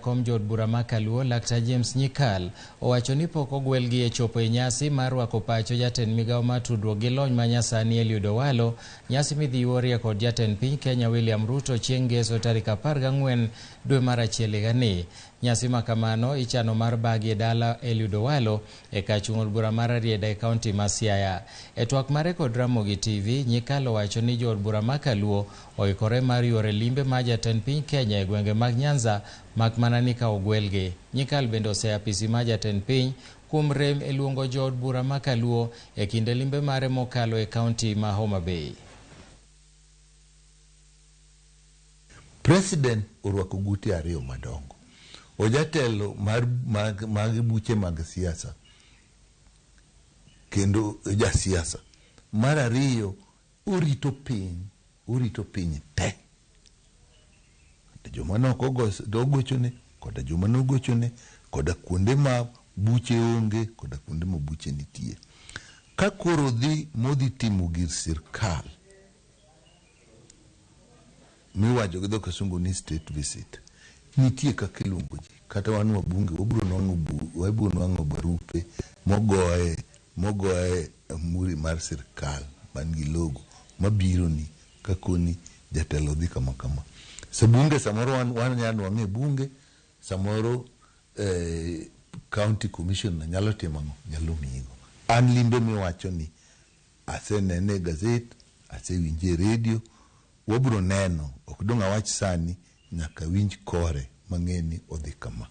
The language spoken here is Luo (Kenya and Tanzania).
jakom jood bura ma Kaluo, Laktar James Nyikal, owacho ni pok ogwelgi e chopo e nyasi mar rwako pacho jatend migawo mar tudruok gi lony ma nyasani Eliud Owalo, nyasi midhi yuorie kod jatend piny Kenya William Ruto chieng' Ngeso tarik 14 dwe mar achiel higani. Nyasi ma kamano ichano mar bagi e dala Eliud Owalo e kar chung' od bura mar Rarieda e kaunti ma Siaya. E twak mare kod Ramogi TV, Nyikal owacho ni jood bura ma Kaluo oikore mar yuore limbe mar jatend piny Kenya e gwenge mag Nyanza mak mana ni ka ogwelgi. Nyikal bende oseyo apisi mar jatend piny kuom rem e luongo jood bura ma Kaluo e kinde limbe mare mokalo e kaunti ma Homa Bay. President orwako gute ariyo madongo. Ojatelo mar mag, mag buche mag siasa kendo jasiasa. Mar ariyo orito piny, orito piny te. Kata joma ne ok ogochone, koda joma ne ogochone, koda kuonde ma buche onge, koda kuonde ma buche nitie. Ka koro odhi modhi timo gir sirkal, miwacho gi dho kisungu ni state visit, nitie kaka iluongo ji. Kata wan wabunge wabiro nwang'o wabiro nwang'o barupe mogoye mogoye amuri mar sirkal man gi logo mabiro ni kakoni jatelo dhi kama kama. Sa bunge samoro wan wanyalo nwang'e e bunge, samoro eh, county commissioner nyalo timo ang'o? Nyalo miyigo. An limbe miwacho ni asenene e gazet, asewinje e redio, wabiro neno, ok dong' awach sani, nyaka winj kore mang'e ni odhi kama.